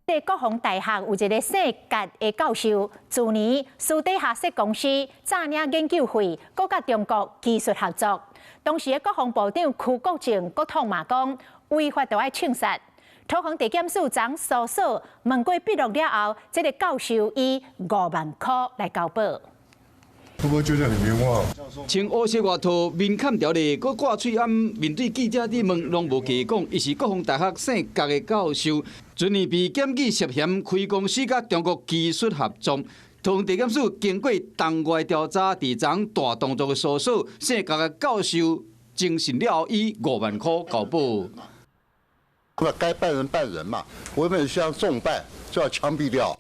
佇國防大學有一个姓葛的教授，去年私底下設公司，詐領研究費，閣佮中國技術合作。當時的國防部長邱國正閣痛罵講，違法就愛銃殺。桃園地檢署昨搜索問過筆錄了後，這个教授以5萬箍來交保。會不會覺得很冤枉？穿烏色外套，面崁條咧，閣掛喙罨，面對記者質問，攏無假講，伊是國防大學姓葛的教授，去年被檢舉涉嫌開公司佮中國技術合作。桃園地檢署經過當月調查，佇昨大動作的搜索，姓葛的教授偵訊了後，以5萬箍交保。該辦人辦人嘛，我們像重辦就要槍斃掉。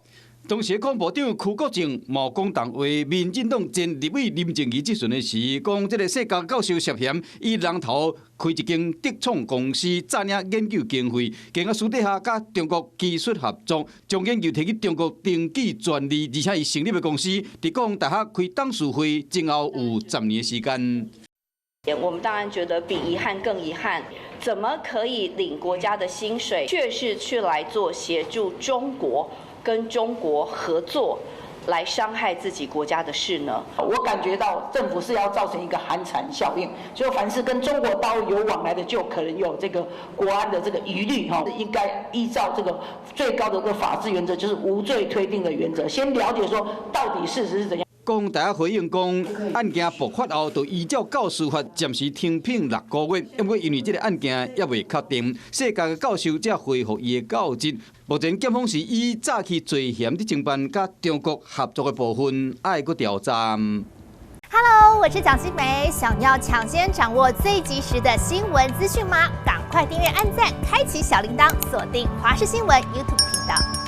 當時國防部長邱國正嘛講重話，民進黨前立委林靜儀質詢的時，講這个姓葛教授涉嫌以人頭開一間竹創公司，詐領研究經費，更加私底下佮中國技術合作，將研究提去中國登記專利，而且伊成立的公司佇國防大學開董事會前後有10年時間。我們當然覺得比遺憾更遺憾，怎麼可以領國家的薪水，卻是去來做協助中國跟中國合作來傷害自己國家的事呢？我感覺到政府是要造成一個寒蟬效應，就凡是跟中國大陸有往來的，就可能有這個國安的這個疑慮哈。應該依照這個最高的這個法治原則，就是無罪推定的原則，先了解說到底事實是怎樣。國防大學回應講，案件爆發後，就依照教師法暫時停聘6個月。不過因為這个案件猶未確定，姓葛的教授才恢復伊的教職。目前檢方是以早期罪嫌佇偵辦佮中國合作的部分愛閣調查。 Hello，我是蔣新梅，想要搶先掌握最及時的新聞資訊嗎？趕快訂閱、按讚、開啟小鈴鐺，鎖定華視新聞 YouTube 頻道。